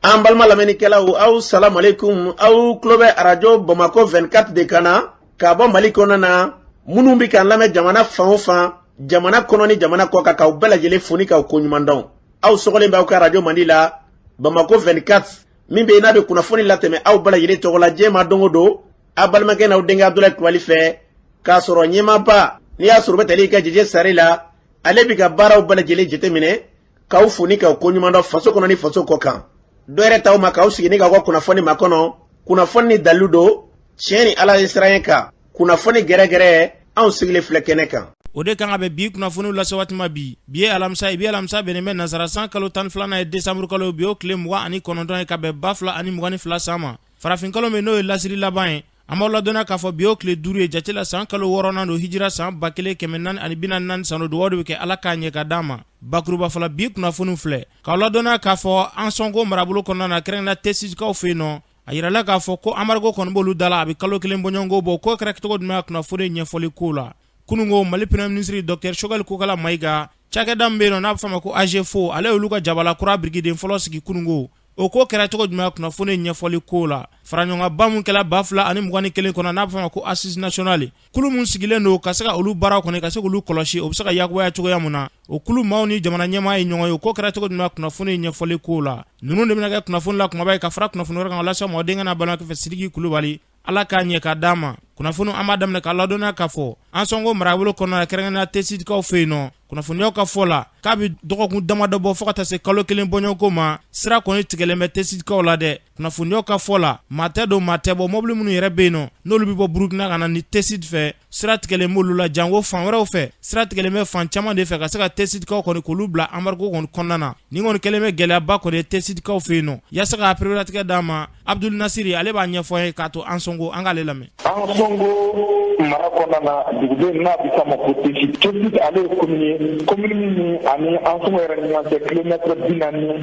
An balima lamɛnnikɛlaw, aw salamualeykum. Aw tulo bɛ Arajo Bamakɔ 24 de kan na k'a bɔ Mali kɔnɔna na. Minnu bɛ k'an lamɛn jamana fan o fan, jamana kɔnɔ ni jamana kɔ kan, k'aw bɛɛ lajɛlen fo ni k'aw koɲuman dɔn. Aw sɔgɔlen bɛ aw ka arajo mandi la, Bamakɔ 24, min bɛ yen n'a bɛ kunnafoni latɛmɛ aw bɛɛ lajɛlen tɔgɔ la diɲɛ ma don o don, aw balimakɛ n'aw denkɛ Abudulayi Kulubali fɛ, k'a sɔrɔ ɲɛmaaba n'i y'a sɔrɔ u bɛ tali kɛ Jeje Sare la. Ale bɛ ka baaraw bɛɛ lajɛlen jateminɛ, k'aw fo ni k'aw koɲuman dɔn faso kɔnɔ ni faso kɔ kan. Dɔ yɛrɛ t'aw ma k'aw sigi ni k'aw ka kunnafoni makɔnɔ, kunnafoni ni dalilu don, tiɲɛ ni Ala ye siran kan, kunnafoni gɛrɛgɛrɛ. Anw sigilen filɛ kɛnɛ kan. O de kan ka bɛn bi kunnafoniw lase waati ma bi. Bi ye alamisa ye. Bi alamisa bɛnnen bɛ nansara san kalo 12nan ye, desanburu kalo. Bi o tile 29 ye, ka bɛn 2022 san ma, farafin kalo min n'o ye lasiri laban ye. An b'aw ladɔnniya k'a fɔ bi o tile 5 ye jate la, san kalo wɔɔrɔnan don, hijira san 1444 san don. Dugawu de bɛ kɛ, Ala k'a ɲɛ ka d'an ma. Bakuruba fɔlɔ, bi kunnafoniw filɛ k'aw ladɔnniya k'a fɔ Ansɔngo marabolo kɔnɔna na, kɛrɛnkɛrɛnnenya Tesitikaw fɛ yen nɔ, a yirala k'a fɔ ko embargo kɔni b'olu da la, a bɛ kalo kelen bɔɲɔgɔnko bɔ. Ko kɛra cogo jumɛn, kunnafoni ɲɛfɔli ko la. Kununko, Mali Premier ministre Docteur Choguel Kokala Mayiga, cakɛda min bɛ yen nɔ n'a bɛ f'a ma ko AGFO, ale y'olu ka jabala kura birikiden fɔlɔ sigi kununko. O ko kɛra cogo jumɛn, kunnafoni ɲɛfɔli ko la. Faraɲɔgɔnba min kɛla 2021 kɔnɔ, n'a bɛ f'a ma ko Assise nationale, kulu min sigilen don ka se ka olu baaraw kɔni ka se k'olu kɔlɔsi, o bɛ se ka yakubaya cogoya mun na, o kulu maaw ni jamana ɲɛmaa ye ɲɔgɔn ye. O ko kɛra cogo jumɛn, kunnafoni ɲɛfɔli ko la. Ninnu de bɛna kɛ kunnafoni la kumaba ye, ka fara kunnafoni wɛrɛ kan, lase aw denkɛ n'a balimakɛ fɛ, Sidiki Kulubali. Ala k'a ɲɛ ka d'an ma. Kunnafoni, an b'a daminɛ k'a ladɔnniya k'a fɔ Ansɔngo marabolo kɔnɔna, kɛrɛnkɛrɛnnenya Tesitikaw fɛ yen nɔ, kunnafoniyaw ka fɔ la, k'a bɛ dɔgɔkun damadɔ bɔ, fo ka taa se kalo kelen bɔɲɔgɔnko ma, sira kɔni tigɛlen bɛ Tesitikaw la dɛ. Kunnafoniyaw ka fɔ la, maa tɛ don, maa tɛ bɔ. Mɔbili minnu yɛrɛ bɛ yen nɔ, n'olu bɛ bɔ Burukina ka na ni Tesit fɛ, sira tigɛlen b'olu la, janko fan wɛrɛw fɛ. Sira tigɛlen bɛ fan caman de fɛ ka se ka Tesitikaw kɔni k'olu bila embargo kɔni kɔnɔna na. Nin kɔni kɛlen bɛ gɛlɛyaba kɔni ye Tesitikaw fɛ yen nɔ. Yaasa ka pereperelatigɛ d'an ma, Abdul Nasiri, ale b'a ɲɛfɔ an ye k'a to Ansɔngo. An k'ale lamɛn. Ansɔngo mara kɔnɔna na, duguden n'a bɛ f'a ma ko Tesit. Tesit, ale ye komini ye, komini min ni ani Ansɔngo yɛrɛ ni ɲɔgɔn cɛ kilomɛtɛrɛ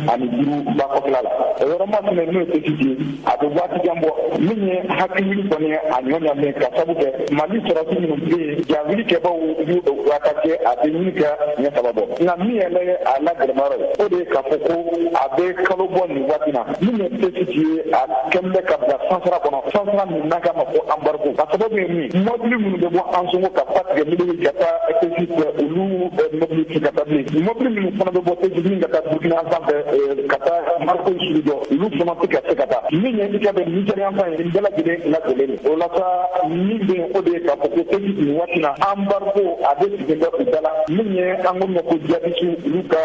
45 ba kɔfɛla la. O yɔrɔ masina n'o ye Tesit ye, a bɛ waati jan bɔ. Min ye hakili kɔni ye, a ɲɔ ɲamen ka sabu kɛ Mali sɔrɔdasi minnu bɛ yen, jawuli kɛbaw y'u attaqué, a bɛ ɲini ka ɲɛ saba bɔ. Nka min yɛrɛ ye a la gɛlɛmayɔrɔ ye, o de ye k'a fɔ ko a bɛ kalo bɔ nin waati na, min ye Tesit ye, a kɛlen bɛ ka bila sansara kɔnɔ, sansara min n'an k'a ma ko embargo. A sababu ye min ye, mɔbili minnu bɛ bɔ Ansongo ka ba tigɛ Meleke ka taa Tesit, olu mɔbili tɛ ka taa bilen. Mɔbili minnu fana bɛ bɔ Tesit min ka taa Burukina fan fɛ, ka taa Mariko sugu jɔ, olu fana tɛ ka se ka taa. Min ye i ka bɛ Nizɛri fan ye, nin bɛɛ lajɛlen lajɛlen o la sa. Min bɛ yen, o de ye k'a fɔ ko Tesit nin waati na, embargo a bɛ sigi bɛ u da la. Min ye an ko ma ko jihadisiw, olu ka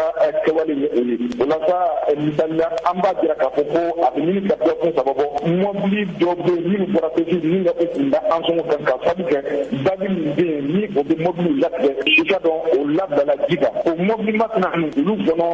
kɛwale ye o ye. O la sa, misali la, an b'a jira k'a fɔ ko a bɛ ɲini ka dɔgɔkun 3 bɔ, mɔbili dɔ bɛ yen minnu bɔra Tesit min ka u kun da Ansongo kan, ka sabu kɛ baji min bɛ yen ni o bɛ mɔbiliw latigɛ, i ka dɔn o labilala ji kan. O mɔbili masina olu kɔnɔ,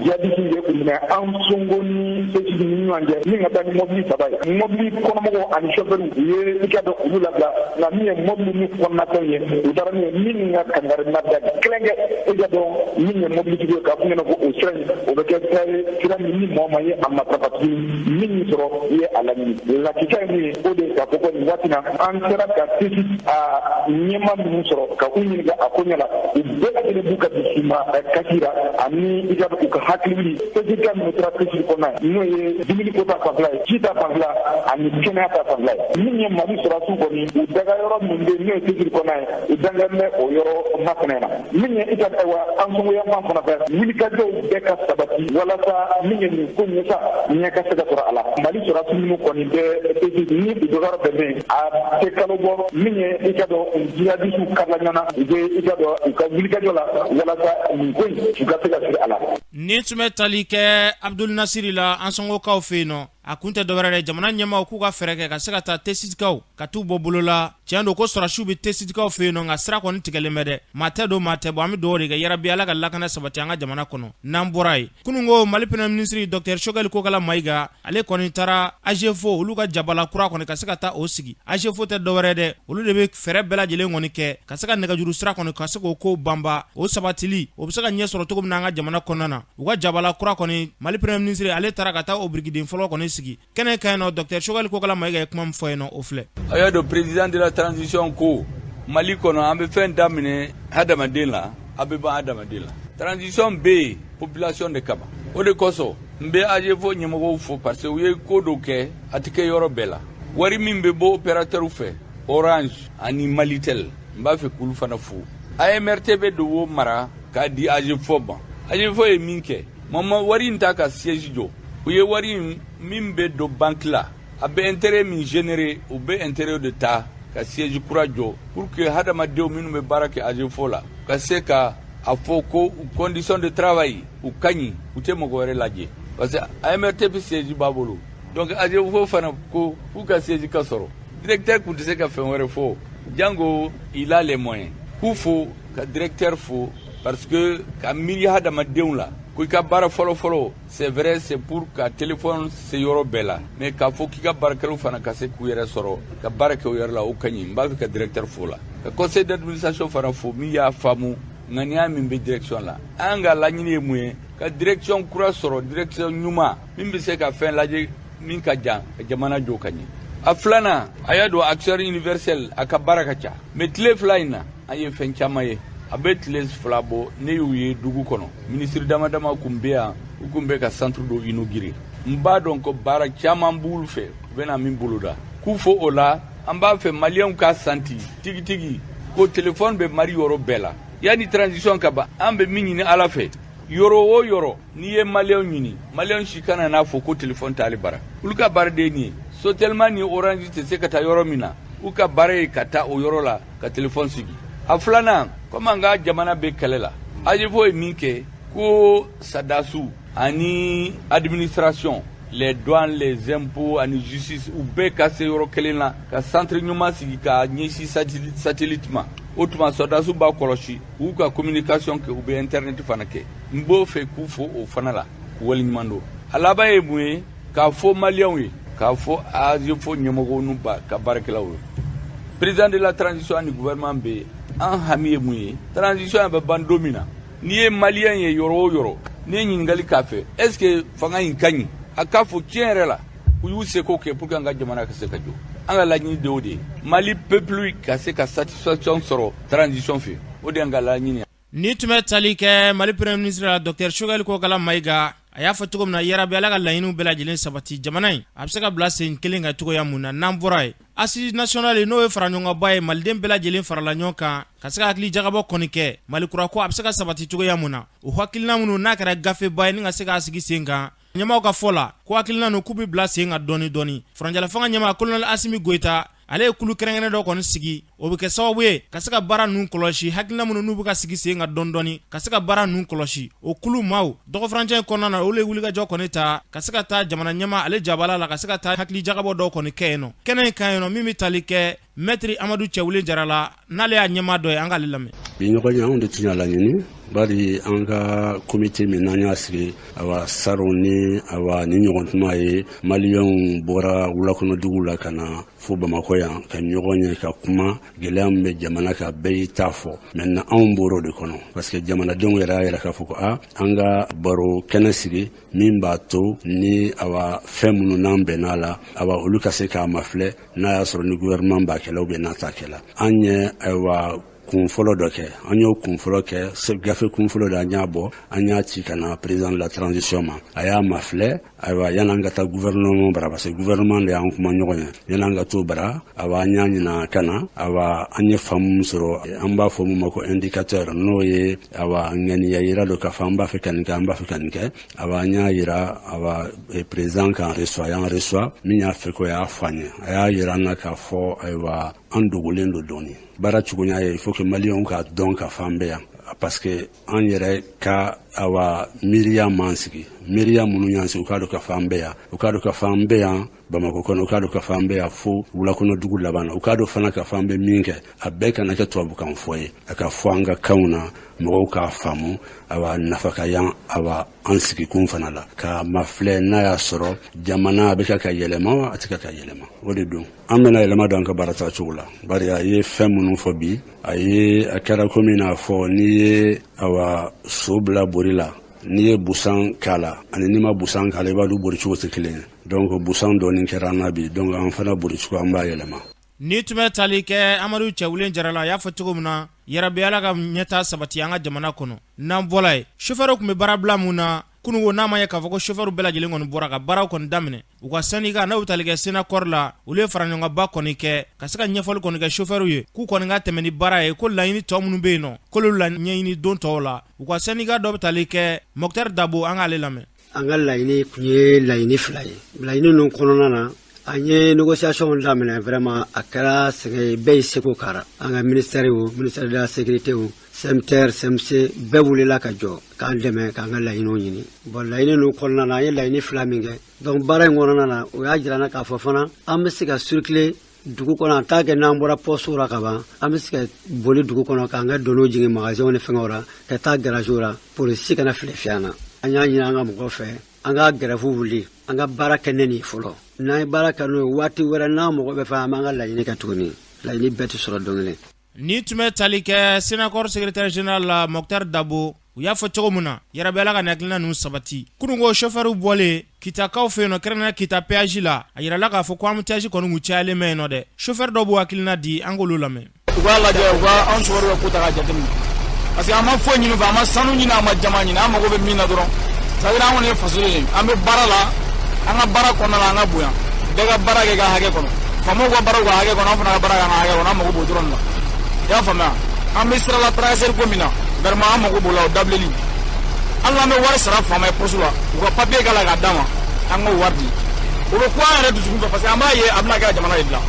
jihadisiw ye u minɛ Ansongo ni Tesit ni ɲɔgɔn cɛ, min ka taa ni mɔbili saba ye. Mɔbili kɔnɔmɔgɔw ani sofɛriw, u ye i ka dɔn olu labila, nka min ye mɔbili min kɔnɔnafɛnw ye, u taara n'u ye. Min ka kangari ma da kelen kɛ, i ka dɔn min ye mɔbilitigi ye, k'a f'u ɲɛna ko o sira in, o bɛ kɛ sira ye, sira min ni mɔgɔ ma ye a matarafa tuguni, min y'i sɔrɔ, i ye a laɲini. Lakika ye min ye, o de ye k'a fɔ ko nin waati na, an sera ka Tesit a ɲɛmaa minnu sɔrɔ ka u ɲininka a ko ɲɛ la, u bɛɛ lajɛlen b'u ka dusuma kasi la ani i ka u ka hakili wuli. Tesit ka minnu tora Tesit kɔnɔ, n'o ye dumuni ko ta fanfɛla ye, ji ta fanfɛla ani kɛnɛya ta fanfɛla ye. Min ye Mali sɔrɔdasiw kɔni, u daga yɔrɔ min bɛ yen n'o ye Tesit kɔnɔ ye, u dangalen bɛ o yɔrɔ masina na. Min ye i ka ayiwa Ansongo yanfan fana fɛ, wulikajɔw bɛɛ ka sabati walasa min ye nin ko ɲɛsa ɲɛ ka se ka sɔrɔ a la. Mali sɔrɔdasi minnu kɔni bɛ Tesit ni u dɔgɔyɔrɔ bɛn bɛ yen, a tɛ kalo bɔ, min ye i ka dɔn u jihadisiw karila ɲɔgɔn na, u bɛ i ka dɔn u ka wulikajɔ la walasa nin ko in u ka se ka siri a la. Nin tun bɛ tali kɛ Abdul Nasiri la, Ansongokaw fɛ yen nɔ. A kun tɛ dɔwɛrɛ dɛ, jamana ɲɛmaaw k'u ka fɛɛrɛ kɛ ka se ka taa Tesitikaw ka t'u bɔ bolo la. Tiɲɛ don ko sɔrɔdasiw bɛ Tesitikaw fɛ yen nɔ, nka sira kɔni tigɛlen bɛ dɛ, maa tɛ don, maa tɛ bɔ. An bɛ dugawu de kɛ, yarabi Ala ka lakana sabati an ka jamana kɔnɔ. N'an bɔra yen, kununko, Mali Premier ministre Docteur Choguel Kokala Mayiga, ale kɔni taara AGFO, olu ka jabala kura kɔni, ka se ka taa o sigi. AGFO tɛ dɔwɛrɛ dɛ, olu de bɛ fɛɛrɛ bɛɛ lajɛlen kɔni kɛ ka se ka nɛgɛjuru sira kɔni, ka se k'o ko banba, o sabatili, o bɛ se ka ɲɛ sɔrɔ cogo min na an ka jamana kɔnɔna na. U ka jabala kura kɔni, Mali Premier ministre, ale taara ka taa o birikiden fɔlɔ kɔni sigi kɛnɛ kan yen nɔ. Docteur Choguel Kokala Mayiga ye kuma min fɔ yen nɔ, o filɛ. A y'a dɔn, président de la transition ko Mali kɔnɔ, an bɛ fɛn daminɛ hadamaden la, a bɛ ban hadamaden la. Transition bɛ yen population de kama. O de kosɔn N bɛ AGEFAU ɲɛmɔgɔw fo parce que u ye ko dɔ kɛ, a tɛ kɛ yɔrɔ bɛɛ la. Wari min bɛ bɔ opérateur fɛ, Orange ani Malitel, n b'a fɛ k'olu fana fo. AMRTP de b'o mara k'a di AGEFAU ma. AGEFAU ye min kɛ, mama wari in ta ka siège jɔ. U ye wari in min bɛ don banque la, a bɛ intérêt min générer, u bɛ intérêt de ta ka siège kura jɔ pour que hadamadenw minnu bɛ baara kɛ AGEFAU la ka se ka a fɔ ko u condition de travail u ka ɲi, u tɛ mɔgɔ wɛrɛ lajɛ, parce que AMRTP siège b'a bolo. Donc AGEFAU fana ko f'u ka siège ka sɔrɔ. Directeur kun tɛ se ka fɛn wɛrɛ fɔ, jango il a les moyens. K'u fo, ka directeur fo, parce que ka miiri hadamadenw la ko i ka baara fɔlɔ-fɔlɔ, c'est vrai, c'est pour ka téléphone se yɔrɔ bɛɛ la, mais k'a fɔ k'i ka baarakɛlaw fana ka se k'u yɛrɛ sɔrɔ ka baara kɛ u yɛrɛ la, o ka ɲi. N b'a fɛ ka directeur fo la, ka conseil d'administration fana fo min y'a faamu ŋaniya min bɛ direction la. An ka laɲini ye mun ye? Ka direction kura sɔrɔ, direction ɲuman min bɛ se ka fɛn lajɛ min ka jan, ka jamana jɔ ka ɲɛ. A filanan, a y'a dɔn actionnaire universel a ka baara ka ca, mais tile 2 in na an ye fɛn caman ye. A bɛ tile 2 bɔ, ne y'u ye dugu kɔnɔ, minisiri dama dama kun bɛ yan, u kun bɛ ka centre dɔ inaugurer. N b'a dɔn ko baara caman b'olu fɛ, u bɛna min boloda. K'u fo o la. An b'a fɛ maliyɛnw ka santi tigitigi ko telefɔni bɛ mari yɔrɔ bɛɛ la yanni transition ka ban. An bɛ min ɲini Ala fɛ, yɔrɔ o yɔrɔ n'i ye maliyɛnw ɲini, maliyɛnw si kana n'a fɔ ko telefɔni t'ale bara. Olu ka baara de ye nin ye. Sotelma ni Orange tɛ se ka taa yɔrɔ min na, u ka baara ye ka taa o yɔrɔ la ka telefɔni sigi. A filanan, komi an ka jamana bɛ kɛlɛ la, AGEFAU ye min kɛ ko sadasiw ani administration, les douanes, les impôts ani justice, u bɛɛ ka se yɔrɔ kelen na ka centre ɲuman sigi ka ɲɛsin satellite ma. O tuma sɔrɔdasiw b'a kɔlɔsi, u ka communication kɛ, u bɛ internet fana kɛ. N b'o fɛ k'u fo o fana la, k'u waleɲuman don. A laban ye mun ye? K'a fɔ maliyɛnw ye, k'a fɔ AGEFAU ɲɛmɔgɔw n'u ba ka baarakɛlaw ye, président de la transition ani gouvernement bɛ yen, an hami ye mun ye? Transition bɛ ban don min na, n'i ye maliyɛn ye yɔrɔ o yɔrɔ, n'i ye ɲininkali k'a fɛ est ce que fanga in ka ɲi, a k'a fɔ tiɲɛ yɛrɛ la u y'u seko kɛ pour que an ka jamana ka se ka jɔ. An ka laɲini de y'o de ye, Mali peuple ka se ka satisfaction sɔrɔ transition fɛ, o de y'an ka laɲini ye. Ni tun bɛ tali kɛ Mali premier ministre la, docteur Choguel Kokalla Maïga, a y'a fɔ cogo min na, yarabi Ala ka laɲiniw bɛɛ lajɛlen sabati, jamana in a bɛ se ka bila sen kelen kan cogoya mun na. N'an bɔra yen, assise nationale, n'o ye faraɲɔgɔnba ye, maliden bɛɛ lajɛlen farala ɲɔgɔn kan ka se ka hakili jagabɔ kɔni kɛ Mali kura ko a bɛ se ka sabati cogoya mun na. O hakilina minnu n'a kɛra gafeba ye ni ka se k'a sigi sen kan, ɲɛmaaw ka fɔ la ko hakilina ninnu k'u bɛ bila sen kan dɔɔni dɔɔni. Furancɛla fanga ɲɛmaa colonel Assimi Goïta, ale ye kulu kɛrɛnkɛrɛn dɔ kɔni sigi, o bɛ kɛ sababu ye ka se ka baara ninnu kɔlɔsi, hakilina minnu n'u bɛ ka sigi sen kan dɔɔni dɔɔni, ka se ka baara ninnu kɔlɔsi. O kulu maaw, dɔgɔfurancɛ in kɔnɔna na, olu ye wulikajɔ kɔni ta ka se ka taa jamana ɲɛmaa ale jabala la, ka se ka taa hakili jagabɔ dɔw kɔni kɛ yen nɔ kɛnɛ in kan yen nɔ, min bɛ tali kɛ maître Amadu Cɛwulen Jara la, n'ale y'a ɲɛmaa dɔ ye. An k'ale lamɛn. Bi ɲɔgɔn ye, anw de tun y'a laɲini, bari an ka komite min n'an y'a sigi, awa salon ni awa ni ɲɔgɔn tuma ye, maliyɛnw bɔra wulakɔnɔduguw la ka na fo Bamakɔ yan ka ɲɔgɔn ye ka kuma gɛlɛya min bɛ jamana kan, bɛɛ y'i ta fɔ. Maintenant anw bɔr'o de kɔnɔ, parce que jamanadenw yɛrɛ y'a yira k'a fɔ ko a an ka baro kɛnɛ sigi min b'a to ni awa fɛn minnu n'an bɛnna la, awa olu ka se k'a mafilɛ, n'a y'a sɔrɔ ni gouvernement b'a kɛla ou bien n'a t'a kɛla. An ye ayiwa kun fɔlɔ dɔ kɛ, an y'o kun fɔlɔ kɛ, gafe kun fɔlɔ de, an y'a bɔ, an y'a ci ka na président de la transition ma, a y'a mafilɛ. Ayiwa, yan'an ka taa gouvernement bara, parce que gouvernement de y'an kuma ɲɔgɔn ye, yan'an ka t'o bara, awa an y'a ɲina ka na, awa an ye faamu sɔrɔ, an b'a fɔ mun ma ko indicateur, n'o ye awa ŋaniya yira don k'a fɔ an b'a fɛ ka nin kɛ, an b'a fɛ ka nin kɛ. Awa an y'a yira, awa président k'an reçoit, y'an reçoit, min y'a fɛ ko y'a fɔ an ye, a y'a yira an na k'a fɔ ayiwa an dogolen don dɔɔni baara cogoya ye. Il faut que maliyɛnw k'a dɔn k'a fɔ an bɛ yan, parce que an yɛrɛ ka awa miiriya m'an sigi, miiriya minnu y'an sigi, u k'a dɔn k'a fɔ an bɛ yan, u k'a dɔn k'a fɔ an bɛ yan Bamakɔ kɔnɔ, u k'a dɔn k'a fɔ an bɛ yan fo wulakɔnɔ dugu laban na, u k'a dɔn fana k'a fɔ an bɛ min kɛ, a bɛɛ kana kɛ tubabukan fɔ ye, a ka fɔ an ka kanw na, mɔgɔw k'a faamu, awa nafa ka yan awa an sigikun fana la ka mafilɛ n'a y'a sɔrɔ jamana a bɛ ka yɛlɛma wa a tɛ ka yɛlɛma. O de don an bɛna yɛlɛma don an ka baara cogo la, bari a ye fɛn minnu fɔ bi, a ye a kɛra komi n'a fɔ n'i ye awa so bila bori la, n'i ye busan k'a la ani n'i ma busan k'a la, i b'a dɔn bori cogo tɛ kelen ye. Donc busan dɔɔni kɛra an na bi, donc an fana bori cogo an b'a yɛlɛma. Ni tun bɛ tali kɛ Amadu Cɛwulen Jara la, a y'a fɔ cogo min na, yarabi Ala ka ɲɛta sabati an ka jamana kɔnɔ. N'an bɔra yen, sofɛrɛw tun bɛ baarabila mun na. Kununko n'a ma ye k'a fɔ ko sofɛriw bɛɛ lajɛlen kɔni bɔra ka baaraw kɔni daminɛ, u ka syndicat n'o bɛ tali kɛ Synacor la, olu ye faraɲɔgɔnba kɔni kɛ ka se ka ɲɛfɔli kɔni kɛ sofɛriw ye, k'u kɔni ka tɛmɛ ni baara ye, ko laɲini tɔ minnu bɛ yen nɔ, k'olu la ɲɛɲini don tɔw la. U ka syndicat dɔ bɛ tali kɛ Moctar Dabo, an k'ale lamɛn. An ka laɲini tun ye laɲini fila ye. Laɲini ninnu kɔnɔna na, an ye négociation daminɛ. Vraiment, a kɛra sɛgɛn ye, bɛɛ y'i seko kara. An ka ministère o, ministère de la sécurité o, CMTR, CMC, bɛɛ wulila ka jɔ k'an dɛmɛ k'an ka laɲiniw ɲini. Bon, laɲini ninnu kɔnɔna na, an ye laɲini fila min kɛ, donc baara in kɔnɔna na, o y'a jira n na k'a fɔ fana an bɛ se ka circuler dugu kɔnɔ en tant que n'an bɔra poste la ka ban, an bɛ se ka boli dugu kɔnɔ k'an ka doniw jigin magasinw ni fɛngɛw la, ka taa garage la, polisi kana fili fiyɛ an na. An y'a ɲini an ka mɔgɔw fɛ, an ka grève wuli, an ka baara kɛ ne nin fɔlɔ. N'an ye baara kɛ n'o ye, waati wɛrɛ n'an mago bɛ fɛ, an b'an ka laɲini kɛ tuguni. Laɲini bɛɛ tɛ sɔrɔ don kelen. Ni tun bɛ tali kɛ Synacor secrétaire général la, Moctar Dabo. U y'a fɔ cogo min na, yarabi Ala ka nin hakilina ninnu sabati. Kununko sofɛriw bɔlen Kitakaw fɛ yen nɔ, kɛrɛnkɛrɛnnenya Kita péage la, a yirala k'a fɔ ko embouteillage kɔni kun cayalen bɛ yen nɔ dɛ. Sofɛri dɔw b'u hakilina di, an k'olu lamɛn. U k'a lajɛ, u ka anw sofɛriw ka ko ta k'a jateminɛ, parce que an ma foyi ɲini u fɛ, an ma sanu ɲini, an ma jama ɲini. An mago bɛ min na dɔrɔn, c'est à dire an kɔni ye fasoden ye, an bɛ baara la, an ka baara kɔnɔna la, an ka bonya, bɛɛ ka baara kɛ ka hakɛ kɔnɔ, faamaw ka baaraw ka hakɛ kɔnɔ, an fana ka baara kɛ an ka hakɛ kɔnɔ. An mago b'o dɔrɔn de la, i y'a faamuya? An bɛ sira la tracasserie ko min na, vraiment an mago b'o la, o dabileli. Hali n'an bɛ wari sara faama ye poste la, u ka papier k'a la k'a d'an ma, an k'o wari di, o bɛ ku an yɛrɛ dusukun fɛ, parce que an b'a ye a bɛna kɛ jamana de dilan.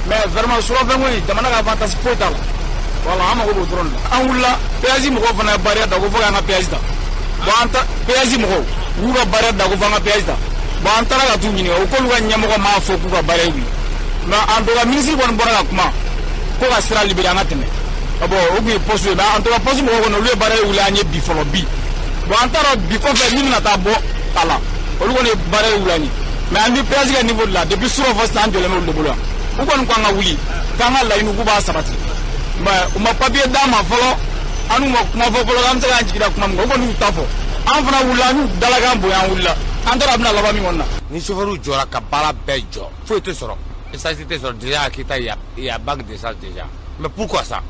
Mais vraiment, surafɛn ko in, jamana ka avantage foyi t'a la. Voilà, an mago b'o dɔrɔn de la. An wulila, péage mɔgɔw fana ye barrière da ko fo k'an ka péage ta. Bon, an ta péage mɔgɔw u y'u ka barrière da ko fo an ka péage ta. Bon, an taara ka t'u ɲininka, o k'olu ka ɲɛmɔgɔ m'a fɔ k'u ka barrière wuli, mais en tout cas ministre kɔni bɔra ka kuma ko ka sira libéré, an ka tɛmɛ. Bon, o tun ye poste ye, mais en tout cas poste mɔgɔw kɔni, olu ye barrière wuli an ye bi fɔlɔ bi. Bon, an t'a dɔn bi kɔfɛ min bɛna taa bɔ a la. Olu kɔni ye barrière wuli an ye, mais an bɛ péage ka niveau de la depuis surɔ fɔ sisan, an jɔlen bɛ olu de bolo yan. U kɔni ko an ka wuli k'an ka laɲini k'u b'a sabati, mais u ma papier d'an ma fɔlɔ, an n'u ma kuma fɔ fɔlɔ, an bɛ se k'an jigi da kuma min kan. U kɔni y'u ta fɔ, an fana wulila, an y'u dalakan bonya, an wulila. An t'a dɔn a bɛna laban min kɔni na. Ni chauffeur jɔra ka baara bɛɛ jɔ, foyi tɛ sɔrɔ, essence tɛ sɔrɔ. Déjà à Kita, il y a banque d'essence déjà, mais pourquoi ça?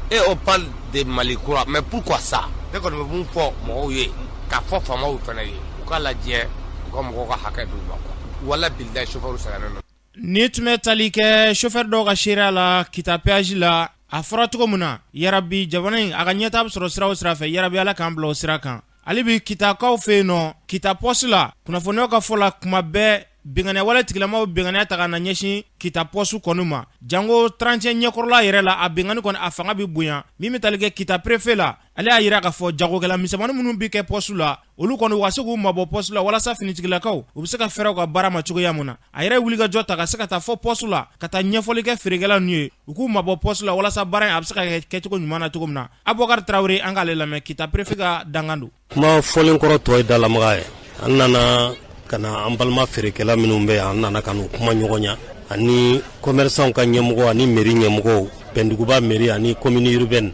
Et on parle de Mali kura, mais pourquoi ça? Ne kɔni bɛ mun fɔ mɔgɔw ye, k'a fɔ faamaw fana ye, u ka lajɛ, u ka mɔgɔw ka hakɛ d'u ma quoi. Wala bilahi, chauffeur sɛgɛnnen don. Ni tun bɛ tali kɛ chauffeur dɔw ka seereya la Kita péage la, a fɔra cogo min na, yarabi jamana in a ka ɲɛta bɛ sɔrɔ sira o sira fɛ, yarabi Ala k'an bila o sira kan. Hali bi Kitakaw fɛ yen nɔ, Kita poste la, kunnafoniyaw ka fɔ la, kuma bɛɛ binkanniya wale tigilamaw binkanniya ta ka na ɲɛsin Kita poste kɔni ma, jango 31 ɲɛkɔrɔla yɛrɛ la, a binkanni kɔni a fanga bɛ bonya. Min bɛ tali kɛ Kita préfet la, ale y'a yira k'a fɔ jagokɛla misɛnmanin minnu bɛ kɛ poste la, olu kɔni u ka se k'u mabɔ poste la, walasa finitigilakaw u bɛ se ka fɛɛrɛ u ka baara ma cogoya mun na. A yɛrɛ wuli ka jɔ ta ka se ka taa fɔ poste la, ka taa ɲɛfɔli kɛ feerekɛla ninnu ye, u k'u mabɔ poste la, walasa baara in a bɛ se ka kɛ kɛcogo ɲuman na cogo min na. Abubakar Tarawele, an k'ale lamɛn, Kita préfet ka dankan don. Kuma fɔlen kɔrɔ tɔ ye dalamaga ye. An nana ka na an balima feerekɛla minnu bɛ yan, an nana ka n'u kuma ɲɔgɔn ɲa ani commerçant ka ɲɛmɔgɔ ani mairie ɲɛmɔgɔw, Bɛnduguba mairie ani commune urbaine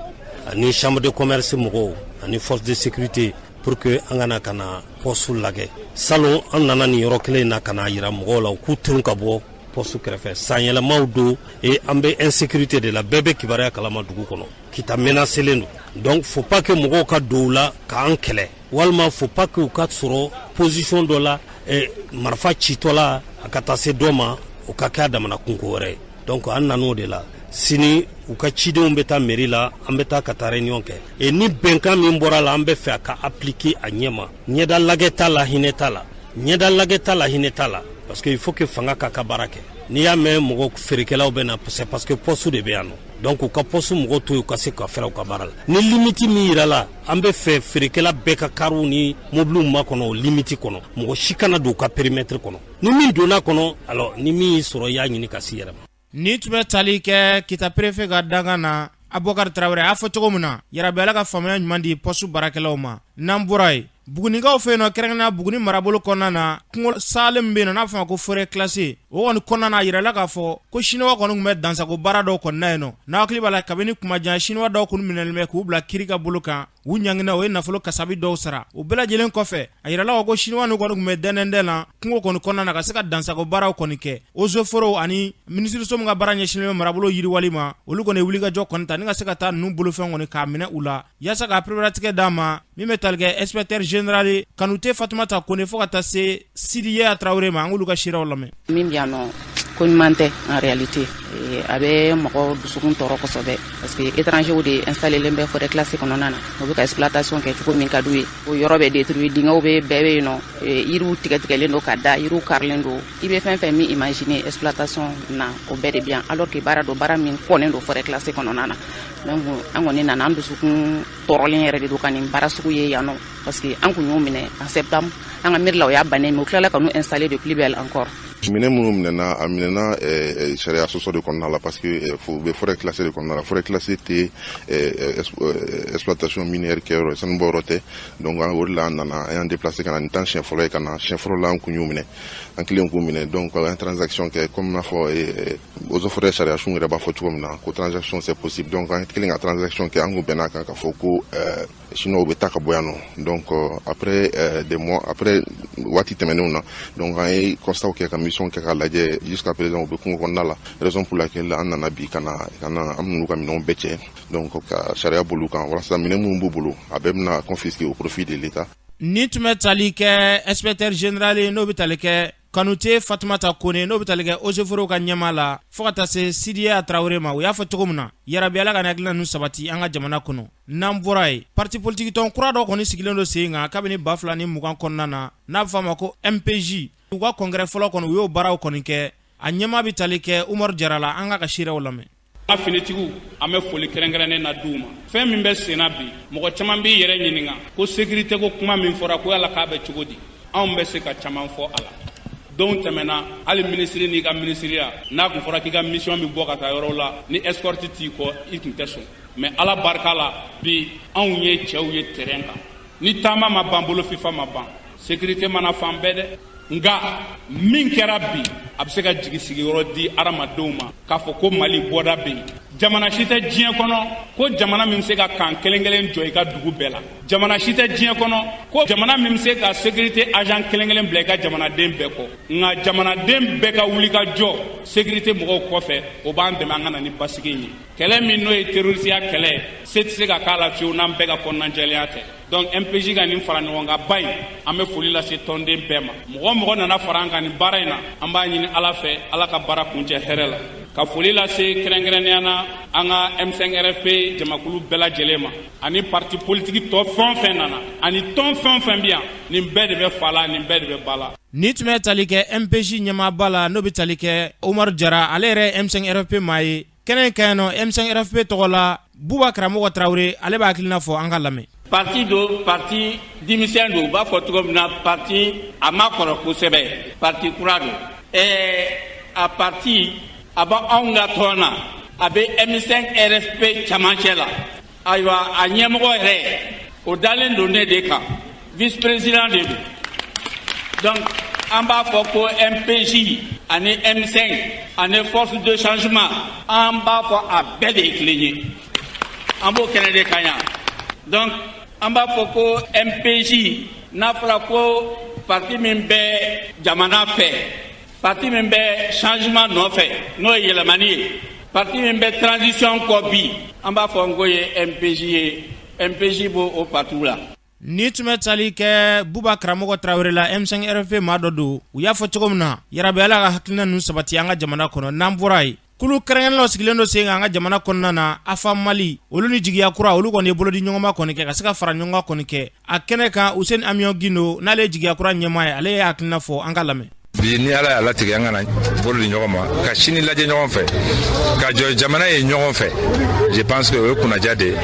ani chambre de commerce mɔgɔw ani force de sécurité, pour que an kana ka na poste lajɛ. Salon, an nana nin yɔrɔ kelen in na ka na yira mɔgɔw la u k'u tun ka bɔ poste kɛrɛfɛ. Sanyɛlɛmaw don et an bɛ insécurité de la, bɛɛ bɛ kibaruya kalama dugu kɔnɔ, Kita menacelen don. Donc faut pas que mɔgɔw ka don u la k'an kɛlɛ, walima faut pas que u ka sɔrɔ position dɔ la, marifa citɔ la a ka taa se dɔ ma, o ka kɛ a damana kunko wɛrɛ ye. Donc an nan'o de la. Sini u ka cidenw bɛ taa mairie la, an bɛ taa ka taa réunion kɛ, et ni bɛnkan min bɔra la, an bɛ fɛ a ka appliquer a ɲɛ ma. Ɲɛda lagɛ t'a la, hinɛ t'a la, ɲɛda lagɛ t'a la, hinɛ t'a la, parce que il faut que fanga k'a ka baara kɛ. N'i y'a mɛn mɔgɔ feerekɛlaw bɛ na, c'est parce que poste de bɛ yan nɔ. Donc u ka poste mɔgɔw to yen, u ka se ka fɛrɛ u ka baara la. Ni limite min yira la, an bɛ fɛ feerekɛla bɛɛ ka kariw ni mobiliw makɔnɔ o limite kɔnɔ, mɔgɔ si kana don u ka périmètre kɔnɔ. Ni min donna kɔnɔ, alors ni min y'i sɔrɔ, i y'a ɲini ka s'i yɛrɛ ma. Ni tun bɛ tali kɛ Kita préfet ka dankan na, Abubakar Tarawele, a y'a fɔ cogo min na, yarabi Ala ka faamuya ɲuman di poste baarakɛlaw ma. N'an bɔra yen, Bugunikaw fɛ yen nɔ, kɛrɛnkɛrɛnnenya Buguni marabolo kɔnɔna na, kungo salen min bɛ yen nɔ n'a bɛ fɔ ma ko forêt classée, o kɔni kɔnɔna na, a yirala k'a fɔ ko siniwa kɔni tun bɛ dansago baara dɔw kɔni na yen nɔ. N'a hakili b'a la, kabini kuma jan siniwa dɔw kun minɛlen bɛ k'u bila kiri ka bolo kan, u ɲangina, o ye nafolo kasabi dɔw sara. O bɛɛ lajɛlen kɔfɛ, a yirala ko siniwa ninnu kɔni tun bɛ dɛndɛndɛn na kungo kɔni kɔnɔna na ka se ka dansago baaraw kɔni kɛ. Eaux et Forêts ani minisiriso min ka baara ɲɛsinnen bɛ marabolo yiriwali ma, olu kɔni ye wulikajɔ kɔni ta ni ka se ka taa ninnu bolofɛn kɔni k'a minɛ u la, yaasa k'a pereperelatigɛ d'a ma. Min bɛ tali kɛ inspecteur général Kanute Fatumata Kone fo ka taa se Sidiya Tarawele ma, an k'olu ka seerew lamɛn. Min bɛ yan nɔ, ko ɲuman tɛ en réalité. A bɛ mɔgɔ dusukun tɔɔrɔ kosɛbɛ, parce que étrangers de installé bɛ forêt classée kɔnɔna na. U bɛ ka exploitation kɛ cogo min ka d'u ye, o yɔrɔ bɛ détruit, dingɛw bɛ bɛɛ bɛ yen nɔ, yiriw tigɛ tigɛlen don ka da, yiriw karilen don. I bɛ fɛn fɛn min imaginer exploitation na, o bɛɛ de bɛ yan, alors que baara don, baara min kɔnnen don forêt classée kɔnɔna na. Donc an kɔni nana, an dusukun tɔɔrɔlen yɛrɛ de don ka nin baara sugu ye yan nɔ, parce que an kun y'o minɛ en septembre, an ka miiri la o y'a bannen, mais u tilala ka n'u installer de plus belle encore. Minɛn minnu minɛna, a minɛna sariya sɔsɔ de kɔnɔna la, parce que u bɛ forêt classée de kɔnɔna la. Forêt classée tɛ exploitation minière kɛyɔrɔ ye, sanubɔyɔrɔ tɛ. Donc o de la an nana, an y'an déplacé ka na. Nin t'an siɲɛ fɔlɔ ye ka na. Siɲɛ fɔlɔ la, an kun y'u minɛ, an kelen k'u minɛ. Donc an ye transaction kɛ, comme n'a fɔ eaux et forêts sariya sun yɛrɛ b'a fɔ cogo min na ko transaction, c'est possible. Donc an kelen ka transaction kɛ, an kun bɛn'a kan k'a fɔ ko chinois bɛ taa ka bɔ yan nɔ. Donc après des mois, après waati tɛmɛnenw na, donc an ye constat kɛ, ka mission kɛ k'a lajɛ. Jusqu'à présent, u bɛ kungo kɔnɔna la, raison pour laquelle an nana bi ka na an n'u ka minɛnw bɛɛ cɛ, donc ka sariya boli u kan, walasa minɛn minnu b'u bolo, a bɛɛ bɛna confisquer au profit de l'État. Ni tun bɛ tali kɛ inspecteur général, n'o bɛ tali kɛ Kanute Fatumata Kone, n'o bɛ tali kɛ eaux et forêts ka ɲɛmaa la, fo ka taa se Sidiya Tarawele ma, u y'a fɔ cogo min na, yarabi Ala ka hakilina ninnu sabati an ka jamana kɔnɔ. N'an bɔra yen, parti politique tɔn kura dɔ kɔni sigilen don sen kan kabini 2020 kɔnɔna na, n'a bɛ fɔ a ma ko MPJ. U ka congrès fɔlɔ kɔni, u y'o baaraw kɔni kɛ. A ɲɛmaa bɛ tali kɛ Umaru Jara la, an k'a ka seerew lamɛn. An finitigiw, an bɛ foli kɛrɛnkɛrɛnnen na d'u ma. Fɛn min bɛ senna bi, mɔgɔ caman b'i yɛrɛ ɲininka ko sécurité ko kuma min fɔra, ko yala k'a bɛ cogo di? Anw bɛ se ka caman fɔ a la. Don tɛmɛna, hali minisiri n'i ka minisiriya n'a kun fɔra k'i ka mission bɛ bɔ ka taa yɔrɔw la, ni escorte t'i kɔ, i tun tɛ sɔn. Mais Ala barika la, bi anw ye cɛw ye terrain kan. Ni taama ma ban, bolo fifa ma ban, sécurité mana fan bɛɛ dɛ. Nka min kɛra bi, a bɛ se ka jigi sigiyɔrɔ di adamadenw ma k'a fɔ ko Mali bɔda bɛ yen. Jamana si tɛ diɲɛ kɔnɔ ko jamana min bɛ se ka kan kelen kelen jɔ i ka dugu bɛɛ la. Jamana si tɛ diɲɛ kɔnɔ ko jamana min bɛ se ka sécurité agent kelen kelen bila i ka jamanaden bɛɛ kɔ. Nka jamanaden bɛɛ ka wuli ka jɔ sécurité mɔgɔw kɔfɛ, o b'an dɛmɛ an ka na ni basigi ye. Kɛlɛ min n'o ye terrorisiya kɛlɛ, se tɛ se ka k'a la fiyewu n'an bɛɛ ka kɔnɔnajɛlenya tɛ. Donc MPJ ka nin fara ɲɔgɔn kan ba in, an bɛ foli lase tɔnden bɛɛ ma. Mɔgɔ mɔgɔ nana fara an kan nin baara in na, an b'a ɲini Ala fɛ, Ala ka baara kuncɛ hɛrɛ la. Ka foli lase kɛrɛnkɛrɛnnenya na an ka M5 RFP jamakulu bɛɛ lajɛlen ma, ani parti politique tɔ fɛn o fɛn nana, ani tɔn fɛn o fɛn bɛ yan. Nin bɛɛ de bɛ fa la, nin bɛɛ de bɛ ba la. Ni tun bɛ tali kɛ MPJ ɲɛmaaba la, n'o bɛ tali kɛ Umaru Jara, ale yɛrɛ M5 RFP maa ye. Kɛnɛ in ka ɲi nɔ, M5 RFP tɔgɔ la, Buba Karamɔgɔ Tarawele, ale b'a hakilina fɔ, an ka lamɛn. Parti do, parti denmisɛn don, u b'a fɔ cogo min na, parti a ma kɔrɔ kosɛbɛ, parti kura don. A parti a bɛ anw ka tɔn na, a bɛ M5 RFP camancɛ la. Ayiwa, a ɲɛmɔgɔ yɛrɛ, o dalen don ne de kan, vice président de don. Donc an b'a fɔ ko MPJ ani M5 ani force de changement, an b'a fɔ a bɛɛ de ye kelen ye. An b'o kɛnɛ de kan yan. Donc an b'a fɔ ko MPJ, n'a fɔra ko parti min bɛ jamana fɛ, parti min bɛ changement nɔfɛ, n'o ye yɛlɛmani ye, parti min bɛ transition kɔ bi, an b'a fɔ n ko ye MPJ ye. MPJ b'o o parti la. Ni tun bɛ tali kɛ Buba Karamɔgɔ Tarawele la, M5 RFP maa dɔ don. U y'a fɔ cogo min na, yarabi Ala ka hakilina ninnu sabati an ka jamana kɔnɔ. N'an bɔra yen, kulu kɛrɛnkɛrɛnlaw sigilen don sen kan an ka jamana kɔnɔna na, AFA Mali, olu ni Jigiya Kura, olu kɔni ye bolodi ɲɔgɔnma kɔni kɛ ka se ka fara ɲɔgɔn kan kɔni kɛ a kɛnɛ kan. Useni Amiɔn Gindo, n'ale ye Jigiya Kura ɲɛmaa ye, ale ye hakilina fɔ, an ka lamɛn. Bi, ni Ala y'a latigɛ, an kana bolo di ɲɔgɔn ma ka sini lajɛ ɲɔgɔn fɛ, ka jɔ jamana ye ɲɔgɔn fɛ, je pense que o ye kunnaja de ye.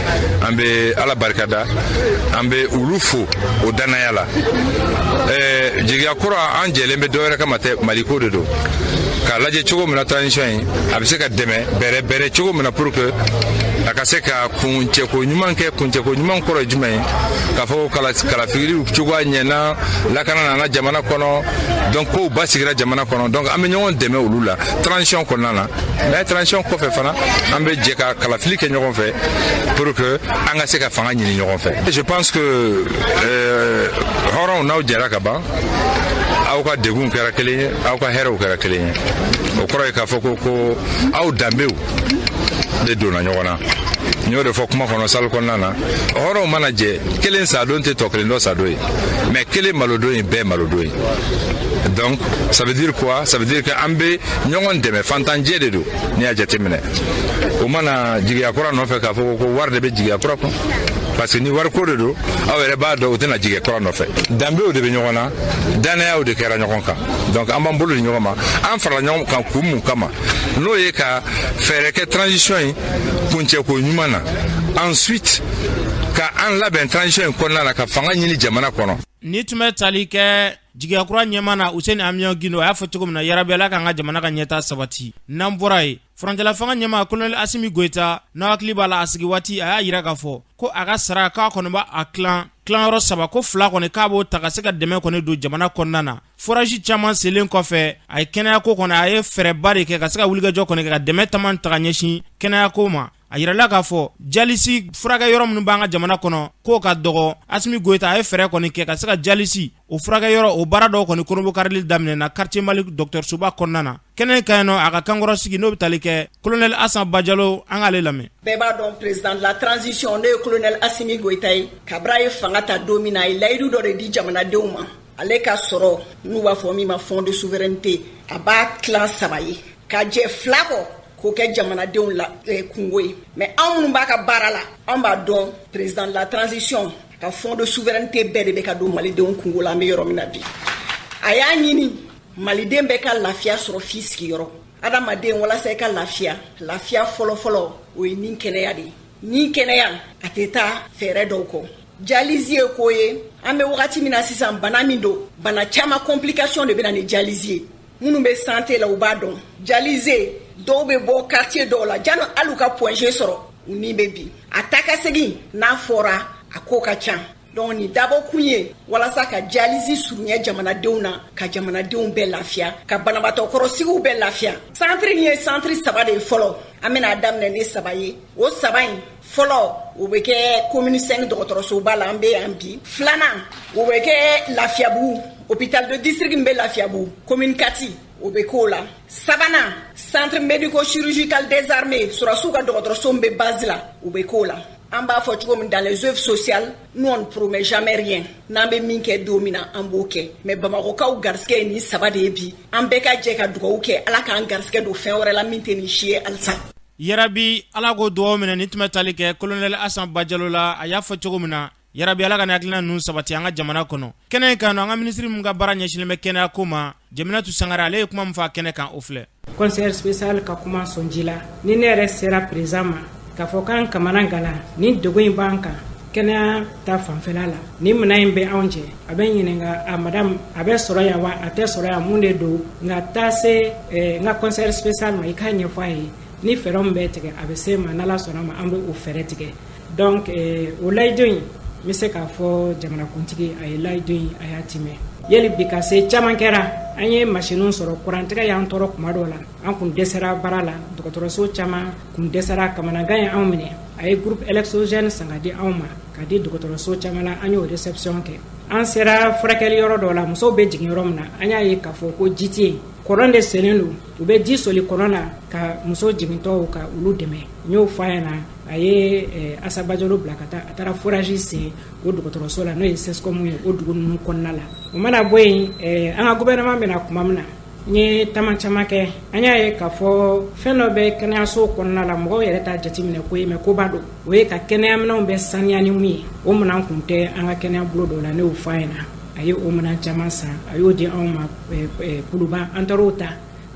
An bɛ Ala barikada, an bɛ olu fo o dannaya la. Jigiya Kura, an jɛlen bɛ dɔwɛrɛ kama tɛ, Maliko de don, k'a lajɛ cogo min na transition in a bɛ se ka dɛmɛ bɛrɛ bɛrɛ cogo min na, pour que a ka se ka kuncɛko ɲuman kɛ. Kuncɛko ɲuman kɔrɔ ye jumɛn ye? K'a fɔ ko kalafiliw cogoya ɲɛna, lakana nana jamana kɔnɔ, donc kow basigira jamana kɔnɔ. Donc an bɛ ɲɔgɔn dɛmɛ olu la transition kɔnɔna na, mais transition kɔfɛ fana, an bɛ jɛ ka kalafili kɛ ɲɔgɔn fɛ pour que an ka se ka fanga ɲini ɲɔgɔn fɛ. Je pense que hɔrɔnw, n'aw jɛra ka ban, aw ka degun kɛra kelen ye, aw ka hɛrɛw kɛra kelen ye. O kɔrɔ ye k'a fɔ ko aw danbew de donna ɲɔgɔn na. N y'o de fɔ kuma kɔnɔ salle kɔnɔna na, hɔrɔnw mana jɛ, kelen sadon tɛ tɔ kelen dɔ sadon ye, mais kelen malodon ye bɛɛ malodon ye. Donc ça veut dire quoi? Ça veut dire que an bɛ ɲɔgɔn dɛmɛ, fantanjɛ de don. N'i y'a jateminɛ, o mana jigiya kura nɔfɛ k'a fɔ ko wari de bɛ jigiya kura kun, parce que ni wariko de don, aw yɛrɛ b'a dɔn, u tɛna jigiya kura nɔfɛ. Danbew de bɛ ɲɔgɔn na, dannayaw de kɛra ɲɔgɔn kan. Donc an b'an bolo di ɲɔgɔn ma, an farala ɲɔgɔn kan kun mun kama? N'o ye ka fɛɛrɛ kɛ transition in kuncɛko ɲuman na, ensuite ka an labɛn transition in kɔnɔna na, ka fanga ɲini jamana kɔnɔ. Ni tun bɛ tali kɛ jigiyakura ɲɛma na, Useni Amiɔn Gindo, a y'a fɔ cogo min na, yarabi Ala k'an ka jamana ka ɲɛta sabati. N'an bɔra yen, furancɛla fanga ɲɛma Kolonɛli Asimi Goyita, n'aw hakili b'a la, a sigi waati, a y'a yira k'a fɔ ko a ka sara k'a kɔni b'a a tilan tilanyɔrɔ saba, ko fila kɔni k'a b'o ta ka se ka dɛmɛ kɔni don jamana kɔnɔna na. Forage caman selen kɔfɛ, a ye kɛnɛyako kɔni, a ye fɛɛrɛba de kɛ ka se ka wulikajɔ kɔni kɛ ka dɛmɛ taman ta ka ɲɛsin kɛnɛyako ma. A yirala k'a fɔ dialyse furakɛ yɔrɔ minnu b'an ka jamana kɔnɔ, k'o ka dɔgɔ. Asimi Goyita, a ye fɛɛrɛ kɔni kɛ ka se ka dialyse o furakɛ yɔrɔ, o baara dɔw kɔni kɔnɔbɔkarili daminɛna Quartier Mali dɔgɔtɔrɔsoba kɔnɔna na. Kɛnɛ kan yen nɔ, a ka kankɔrɔ sigi, n'o bɛ tali kɛ Kolonɛli Asan Bajalo, an k'ale lamɛn. Bɛɛ b'a dɔn, président de la transition, n'o ye Colonel Asimi Goyita ye, kabiri a ye fanga ta don min na, a ye layidu dɔ de di jamanadenw ma. Ale ka sɔrɔ, n'u b'a fɔ min ma fonds de souveraineté, a b'a tilan saba ye, ka jɛ fila kɔ k'o kɛ jamanadenw la kungo ye. Mais anw minnu b'a ka baara la, an b'a dɔn, président de la transition ka fonds de souveraineté bɛɛ de bɛ ka don malidenw kungo la. An bɛ yɔrɔ min na bi, a y'a ɲini maliden bɛɛ ka lafiya sɔrɔ f'i sigiyɔrɔ. Adamaden, walasa i ka lafiya, lafiya fɔlɔfɔlɔ, o ye ni kɛnɛya de ye. Ni kɛnɛya, a tɛ taa fɛɛrɛ dɔw kɔ. Dialyse ye ko ye, an bɛ wagati min na sisan, bana min don, bana caman complication de bɛ na ni dialyse ye. Minnu bɛ santé la, u b'a dɔn. Dialyse dɔw bɛ bɔ quartier dɔw la, janni hali u ka Point G sɔrɔ, u ni bɛ bin. A ta ka segin n'a fɔra, a ko ka ca. Donc nin dabɔkun ye walasa ka dialyse surunya jamanadenw na, ka jamanadenw bɛɛ lafiya, ka banabaatɔ kɔrɔsigiw bɛɛ lafiya. Centre nin ye centre saba de ye fɔlɔ. An bɛna daminɛ ni saba ye. O saba in fɔlɔ, o bɛ kɛ commune 5 dɔgɔtɔrɔsoba la, an bɛ yan bi. Filanan, o bɛ kɛ Lafiyabugu, hôpital de district min bɛ Lafiyabugu, commune 4, o bɛ k'o la. Sabanan, centre médico chirurgical des armées, sɔrɔdasiw ka dɔgɔtɔrɔso min bɛ base la, o bɛ k'o la. An b'a fɔ cogo min, dans les œuvres sociales, nous, on ne promet jamais rien. N'an bɛ min kɛ don min na, an b'o kɛ. Mais Bamakɔkaw garisɛgɛ ye nin saba de ye bi. An bɛɛ ka jɛ ka dugawu kɛ, Ala k'an garisɛgɛ don fɛn wɛrɛ la min tɛ nin si ye halisa. Yarabi Ala k'o dugawu minɛ. Ni tun bɛ tali kɛ Kolonɛli Asan Bajalo la, a y'a fɔ cogo min na, yarabi Ala ka nin hakilina ninnu sabati an ka jamana kɔnɔ. Kɛnɛ in kan nɔ, an ka minisiri min ka baara ɲɛsinnen bɛ kɛnɛya ko ma, Jɛminatu Sangare, ale ye kuma min fɔ a kɛnɛ kan, o filɛ. Conseiller spécial ka kuma sɔnji la, ni ne yɛrɛ sera président ma k'a fɔ k'an kamana gana, ni degun in b'an kan kɛnɛya ta fanfɛla la, ni minɛn in bɛ anw cɛ, a bɛ ɲininka: a madame, a bɛ sɔrɔ yan wa, a tɛ sɔrɔ yan, mun de don? Nka taa se n ka conseiller spécial ma, i k'a ɲɛfɔ a ye, ni fɛɛrɛ min bɛ tigɛ, a bɛ se ma, n'Ala sɔnna ma, an bɛ o fɛɛrɛ tigɛ. Donc o layidu in, n bɛ se k'a fɔ jamanakuntigi, a ye layidu in, a y'a timɛ. Yali bi ka se caman kɛra, an ye masiniw sɔrɔ. Kurantigɛ y'an tɔɔrɔ kuma dɔw la, an kun dɛsɛra baara la, dɔgɔtɔrɔso caman kun dɛsɛra, kamanagan ye anw minɛ. A ye groupe électrogène san ka di anw ma, ka di dɔgɔtɔrɔso caman na, an y'o réception kɛ. An sera furakɛli yɔrɔ dɔw la, musow bɛ jigin yɔrɔ min na, an y'a ye k'a fɔ ko ji tɛ yen, kɔlɔn de sennen don, u bɛ ji soli kɔlɔn na ka muso jigintɔw ka olu dɛmɛ. N y'o fɔ a ɲɛna, a ye Asa Bajalo bila ka taa, a taara forage sen o dɔgɔtɔrɔso la, n'o ye CSCOM ye, o dugu ninnu kɔnɔna la. O mana bɔ yen, an ka gouvernement bɛna kuma min na, n ye taama caman kɛ, an y'a ye k'a fɔ fɛn dɔ bɛ kɛnɛyaso kɔnɔna la, mɔgɔw yɛrɛ t'a jateminɛ ko ye, mais koba don. O ye ka kɛnɛyaminɛnw bɛ saniya ni mun ye. O minɛn kun tɛ an ka kɛnɛya bolo dɔw la. Ne y'o fɔ a ɲɛna, a ye o minɛn caman san, a y'o di anw ma Kuluba, an taar'o ta.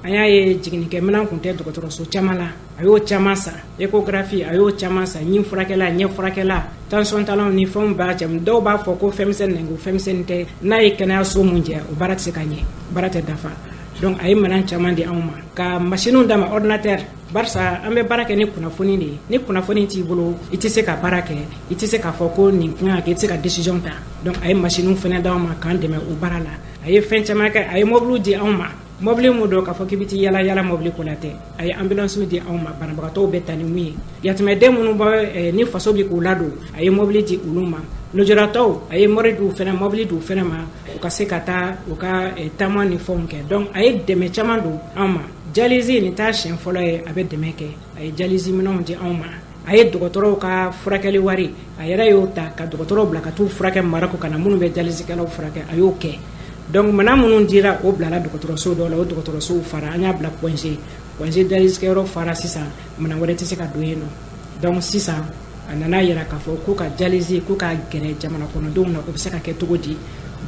An y'a ye jiginnikɛminɛn kun tɛ dɔgɔtɔrɔso caman la, a y'o caman san. Échographie, a y'o caman san. Ɲin furakɛla, ɲɛ furakɛla, tension talanw ni fɛnw b'a cɛ. Dɔw b'a fɔ ko fɛnmisɛnnin ko fɛnmisɛnnin tɛ. N'a ye kɛnɛyaso mun jɛ, o baara tɛ se ka ɲɛ, baara tɛ dafa. Donc a ye minɛn caman di anw ma, ka masiniw d'a ma, ordinateur, barisa an bɛ baara kɛ ni kunnafoni de ye. Ni kunnafoni t'i bolo, i tɛ se ka baara kɛ, i tɛ se k'a fɔ ko nin kan ka kɛ, i tɛ se ka décision ta. Donc a ye masiniw fana d'anw ma k'an dɛmɛ o baara la. A ye fɛn caman kɛ, a ye mobiliw di anw ma, mɔbili mun don k'a fɔ k'i bɛ t'i yala yala mɔbili ko la tɛ. A ye ambulance di anw ma, banabagatɔw bɛ ta ni mun ye. Yatimɛden minnu bɛ ni faso bɛ k'u ladon, a ye mɔbili di olu ma. Lujuratɔw, a ye mɔri d'u fɛnɛ, mɔbili d'u fɛnɛ ma, u ka se ka taa u ka taama ni fɛnw kɛ. Donc a ye dɛmɛ caman don anw ma. Dialyse, nin t'a siɲɛ fɔlɔ ye a bɛ dɛmɛ kɛ. A ye dialyse minɛnw di anw ma. A ye dɔgɔtɔrɔw ka furakɛli wari, a yɛrɛ y'o ta ka dɔgɔtɔrɔw bila ka t'u furakɛ Marɔku ka na, minnu bɛ dialysekɛlaw furakɛ, a y'o kɛ. Donc minɛn minnu dira, o bilala dɔgɔtɔrɔso dɔw la, o dɔgɔtɔrɔsow fara. An y'a bila Point G, Point G dialysekɛyɔrɔ fara sisan, minɛn wɛrɛ tɛ se ka don yen nɔ. Donc sisan a nana yira k'a fɔ ko ka dialyse ko k'a gɛrɛ jamana kɔnɔdenw na, o bɛ se ka kɛ cogo di?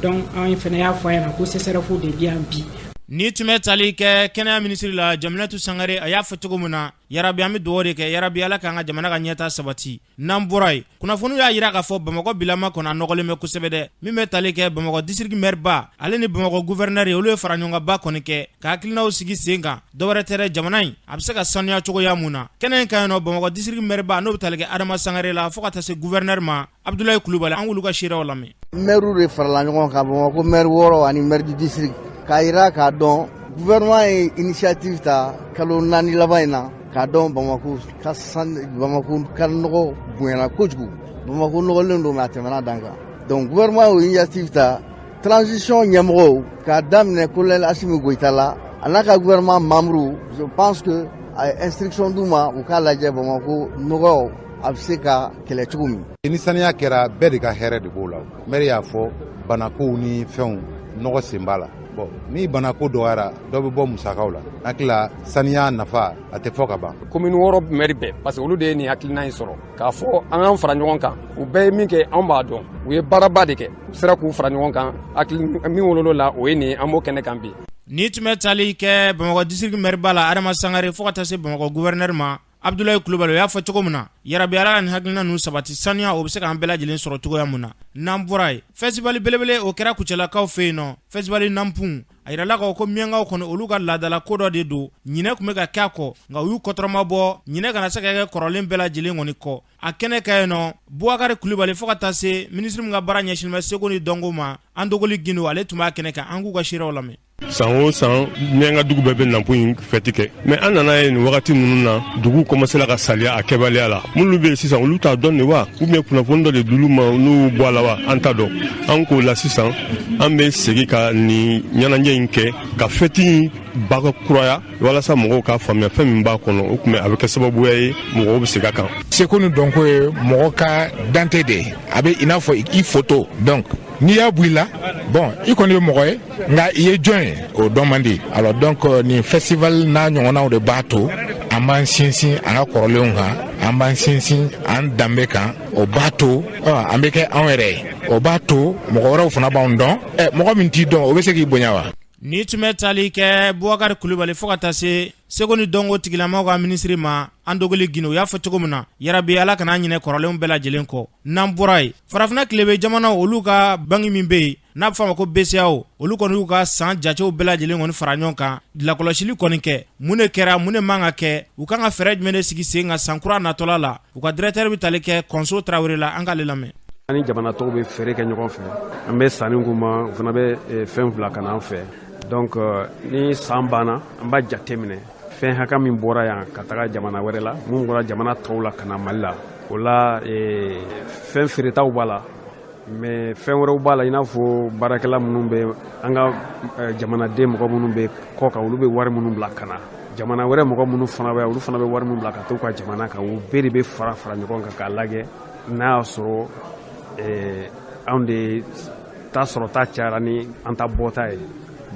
Donc an fana y'a fɔ a ɲɛna ko CSRéf de bɛ yan bi. Ni tun bɛ tali kɛ kɛnɛya minisiri la, Jaminatu Sangare, a y'a fɔ cogo min na, yarabi an bɛ dugawu de kɛ, yarabi Ala k'an ka jamana ka ɲɛta sabati. N'an bɔra yen, kunnafoniw y'a jira k'a fɔ Bamakɔ bilama kɔnɔ, a nɔgɔlen bɛ kosɛbɛ dɛ. Min bɛ tali kɛ Bamakɔ district maire ba, ale ni Bamakɔ gouverneur ye, olu ye fara ɲɔgɔnkanba kɔni kɛ ka hakilinaw sigi sen kan. Dɔwɛrɛ tɛ dɛ, jamana in a bɛ se ka sanuya cogoya mun na. Kɛnɛ in kan yen nɔ, Bamakɔ district maire ba, n'o bɛ tali kɛ Adama Sangare la, fo ka taa se gouverneur ma, Abudulayi Kulubali, an k'olu ka seereyaw lamɛn. Maires de farala ɲɔgɔn kan, Bamakɔ maire 6 ani maire du district, k'a jira k'a dɔn gouvernement ye initiative ta kalo 4 laban in na, k'a dɔn Bamakɔ ka san, Bamakɔ ka nɔgɔ bonyana kojugu. Bamakɔ nɔgɔlen don, mais a tɛmɛna dan kan. Donc gouvernement y'o initiative ta, transition ɲɛmɔgɔw, k'a daminɛ colonel Assimi Goïta la, a n'a ka gouvernement membre. Je pense que a ye instruction d'u ma, u k'a lajɛ Bamakɔ nɔgɔ a bɛ se ka kɛlɛ cogo min. Ni saniya kɛra, bɛɛ de ka hɛrɛ de b'o la. Maire y'a fɔ, banakow ni fɛnw, nɔgɔ sen b'a la. Bon, ni banako dɔgɔyara, dɔ bɛ bɔ musakaw la. N hakili la, saniya nafa a tɛ fɔ ka ban. Commune 6 maire bɛɛ, parce que olu de ye nin hakilina in sɔrɔ k'a fɔ an k'an fara ɲɔgɔn kan. U bɛɛ ye min kɛ, anw b'a dɔn, u ye baaraba de kɛ. U sera k'u fara ɲɔgɔn kan, hakili min wolol'o la, o ye nin ye, an b'o kɛnɛ kan bi. Ni tun bɛ tali kɛ Bamakɔ district maire ba la, Adama Sangare, fo ka taa se Bamakɔ gouverneur ma, Abudulayi Kulubali, o y'a fɔ cogo min na, yarabi Ala ka nin hakilina ninnu sabati, saniya o bɛ se k'an bɛɛ lajɛlen sɔrɔ cogoya mun na. N'an bɔra yen, festival belebele o kɛra Kucalakaw fɛ yen nɔ, festival Nanpun. A yirala k'a fɔ ko miyankaw kɔni, olu ka laadala ko dɔ de don. Ɲinɛ tun bɛ ka kɛ a kɔ, nka u y'u kɔtɔrɔma bɔ ɲinɛ kana se ka kɛ kɔrɔlen bɛɛ lajɛlen kɔni kɔ. A kɛnɛ ka yen nɔ, Bubakari Kulubali, fo ka taa se minisiri min ka baara ɲɛsinnen bɛ seko ni dɔnko ma, Andogoli Gindo, ale tun b'a kɛnɛ kan. An k'u ka seerew lamɛn. San o san, miyanka dugu bɛɛ bɛ nanpun in fɛti kɛ, mais an nana ye nin wagati ninnu na, dugu kɔmasela ka saliya a kɛbaliya la. Minnu bɛ yen sisan, olu t'a dɔn de wa, ou bien kunnafoni dɔ de dil'u ma n'u bɔ a la wa, an t'a dɔn. An k'o la sisan, an bɛ segin ka nin ɲɛnajɛ in kɛ, ka fɛti in baga kuraya, walasa mɔgɔw k'a faamuya fɛn min b'a kɔnɔ. O tun bɛ a bɛ kɛ sababuya ye mɔgɔw bɛ segin a kan. Seko ni dɔnko ye mɔgɔ ka dante de ye, a bɛ i n'a fɔ i photo. Donc n'i y'a bɔ i la, bon, i kɔni ye mɔgɔ ye, nka i ye jɔn ye, o dɔn man di. Alors donc nin festival n'a ɲɔgɔnnaw de b'a to an b'an sinsin an ka kɔrɔlenw kan, an b'an sinsin an danbe kan. O b'a to an bɛ kɛ anw yɛrɛ ye, o b'a to mɔgɔ wɛrɛw fana b'anw dɔn. Mɔgɔ min t'i dɔn, o bɛ se k'i bonya wa? Ni tun bɛ tali kɛ Bubakari Kulubali, fo ka taa se seko ni dɔnko tigilamaw ka minisiri ma, Andogoli Gindo, u y'a fɔ cogo min na, yarabi Ala kana ɲinɛ kɔrɔlenw bɛɛ lajɛlen kɔ. N'an bɔra yen, farafinna tilebe jamanaw, olu ka banki min bɛ yen n'a bɛ fɔ a ma ko BCEAO, olu kɔni y'u ka san jatew bɛɛ lajɛlen kɔni fara ɲɔgɔn kan, lakɔlɔsili kɔni kɛ, mun de kɛra, mun de man ka kɛ, u kan ka fɛɛrɛ jumɛn de sigi sen kan san kura natɔla la. U ka directeur bɛ tali kɛ Kɔnso Tarawele la, an k'ale lamɛn. An ni jamana tɔw bɛ feere kɛ ɲɔgɔn fɛ, an bɛ sanni k'u ma, u fana bɛ fɛn bila ka na an fɛ. Donc ni san banna, an b'a jate minɛ fɛn hakɛ min bɔra yan ka taga jamana wɛrɛ la, mun bɔra jamana tɔw la ka na Mali la. O la, fɛn feeretaw b'a la, mais fɛn wɛrɛw b'a la, i n'a fɔ baarakɛla minnu bɛ an ka jamanaden, mɔgɔ minnu bɛ kɔ kan, olu bɛ wari minnu bila ka na. Jamana wɛrɛ mɔgɔ minnu fana bɛ yan, olu fana bɛ wari minnu bila ka t'u ka jamana kan. O bɛɛ de bɛ fara fara ɲɔgɔn kan k'a lajɛ n'a y'a sɔrɔ anw de ta sɔrɔta cayara ni an ta bɔta ye.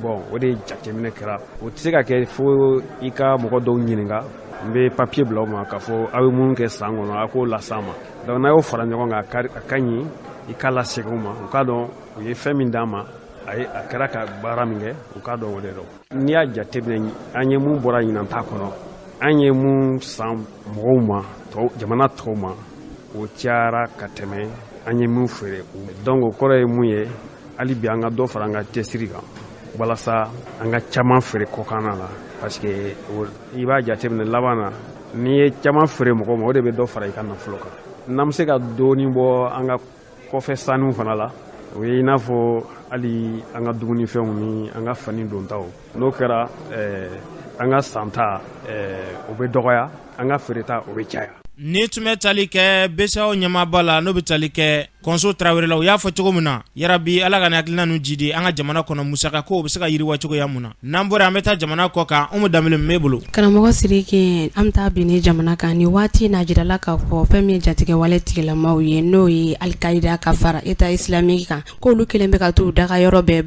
Bon, o de jateminɛ kɛra. O tɛ se ka kɛ fo i ka mɔgɔ dɔw ɲininka. N bɛ papiye bila u ma k'a fɔ aw ye mun kɛ san kɔnɔ, a k'o las'an ma. Donc n'a y'o fara ɲɔgɔn kan, a ka ɲi i k'a lasegin u ma, u k'a dɔn u ye fɛn min d'an ma, a ye a kɛra ka baara min kɛ, u k'a dɔn o de dɔn. N'i y'a jateminɛ, an ye mun bɔra ɲinan ta kɔnɔ, an ye mun san mɔgɔw ma, jamana tɔw ma, o cayara ka tɛmɛ an ye mun feere. Donc o kɔrɔ ye mun ye? Hali bi an ka dɔ fara an ka cɛsiri kan walasa an ka caman feere kɔkanna la, parce que i b'a jateminɛ laban na, n'i ye caman feere mɔgɔ ma, o de bɛ dɔ fara i ka nafolo kan. N'an bɛ se ka dɔɔni bɔ an ka kɔfɛ saniw fana la, o ye i n'a fɔ hali an ka dumunifɛnw ni an ka fani dontaw. N'o kɛra, an ka santa o bɛ dɔgɔya, an ka feereta o bɛ caya. Ni tun bɛ tali kɛ BCEAO ɲɛmaaba la, n'o bɛ tali kɛ Kɔnso Tarawele la u y'a fɔ cogo min na, yarabi Ala ka nin hakilina ninnu jidi an ka jamana kɔnɔ musaka ko o bɛ se ka yiriwa cogoya mun na. N'an bɔra an bɛ taa jamana kɔ kan Umu Danbele mun b'e bolo? Karamɔgɔ Sidiki, an bɛ taa Benin jamana kan nin waati in na a jirala k'a fɔ fɛn min ye jatigɛwale tigilamaw ye n'o ye Al-Qaida ka fara Etat islamique kan k'olu kɛlen bɛ ka t'u daga yɔrɔ bɛɛ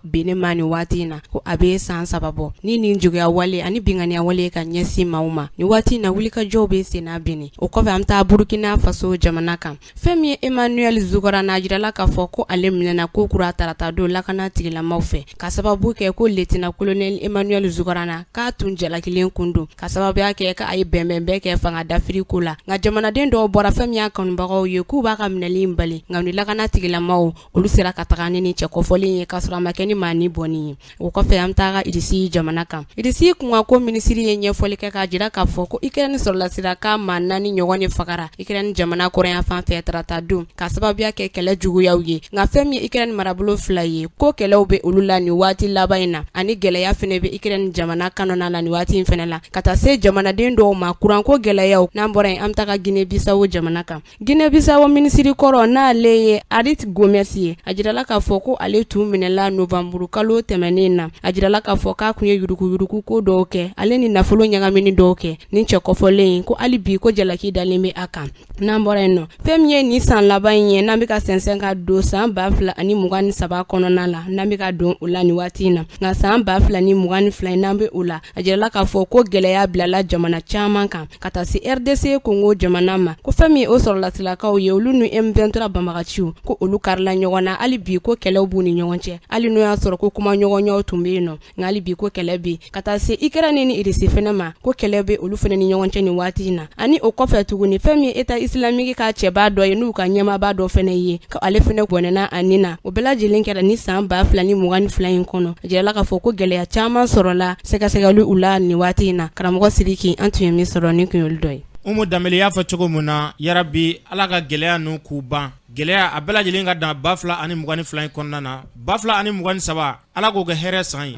Benin ma nin waati in na ko a bɛ san 3 bɔ ni nin juguya wale ani binkanniya wale ka ɲɛsin maaw ma nin waati in na wulikajɔw bɛ senna Benin. O kɔfɛ an bɛ taa Burukina Faso jamana kan. Fɛn min ye Emmanuel Zougmorana a jirala k'a fɔ ko ale minɛna ko kura tarata don lakana tigilamaw fɛ ka sababu kɛ ko lieutenant colonel Emmanuel Zougmorana k'a tun jalakilen kun don ka sababuya kɛ k'a ye bɛnbɛnbɛn kɛ fanga dafiri ko la. Nka jamanaden dɔw bɔra fɛn min y'a kanubagaw ye k'u b'a ka minɛli in bali, nka ni lakana tigilamaw olu sera ka taga ni nin cɛ kɔfɔlen ye k'a sɔrɔ a ma kɛ ni maa ni bɔnni ye. O kɔfɛ an bɛ taa Irisi jamana kan. Irisi kunkanko minisiri ye ɲɛfɔli kɛ k'a jira k'a fɔ ko Ukraine sɔrɔlasira ka maa 4 ɲɔgɔn de fagara Ukraine jamana kɔrɔnyanfan fɛ tarata don ka sababuya kɛ kɛlɛ juguyaw ye. Nka fɛn min ye Ukraine marabolo 2 ye, ko kɛlɛw bɛ olu la nin waati laban in na, ani gɛlɛya fana bɛ Ukraine jamana kɔnɔna la nin waati in fana la, ka taa se jamanaden dɔw ma kuranko gɛlɛyaw. N'an bɔra yen, an bɛ taa Guinée Bissau jamana kan. Guinée Bissau minisiri kɔrɔ n'ale ye Arit Gomes ye, a jirala k'a fɔ ko ale tun minɛla novembre kalo tɛmɛnen na. A jirala k'a fɔ k'a tun ye yuruguyurugu ko dɔw kɛ, ale ni nafolo ɲagamini dɔw kɛ. Nin cɛ kɔfɔlen in ko hali bi ko jalaki dalen bɛ a kan. N'an bɔra yen nɔ, fɛn min ye nin san laban in ye, n'an bɛ ka sɛnsɛn ka don san 2023 kɔnɔna la, n'an bɛ ka don o la nin waati in na, nka san 2022 n'an bɛ o la, a jirala k'a fɔ ko gɛlɛya bilala jamana caman kan ka taa se RDC Congo jamana ma, ko fɛn min o sɔrɔlasilakaw ye, olu ni M23 banbagaciw ko olu karila ɲɔgɔn na. Hali bi ko kɛlɛw b'u ni ɲɔgɔn cɛ, hali n'o y'a sɔrɔ ko kumaɲɔgɔnyaw tun bɛ yen nɔ, nka hali bi ko kɛlɛ bɛ. Ka taa se Ukraine ni Russie fɛnɛ ma, ko kɛlɛ bɛ olu fɛnɛ ni ɲɔgɔn cɛ nin waati in na. Ani o kɔfɛ tuguni, fɛn min ye État islamique ka cɛba dɔ ye, n'u ka ɲɛmaaba dɔ fɛnɛ ye, ko ale fɛnɛ bɔnɛna a ni na. O bɛɛ lajɛlen kɛra ni san 2022 in kɔnɔ. A jirala k'a fɔ ko gɛlɛya caman sɔrɔla sɛgɛsɛgɛli u la nin waati in na. Karamɔgɔ Sidiki, an tun ye min sɔrɔ nin kun y'olu dɔ ye. Umu Danbele y'a fɔ cogo min na, yarabi Ala ka gɛlɛya ninnu k'u ban. Gɛlɛya a bɛɛ lajɛlen ka dan 2022 in kɔnɔna na, 2023 Ala k'o kɛ hɛrɛ san ye.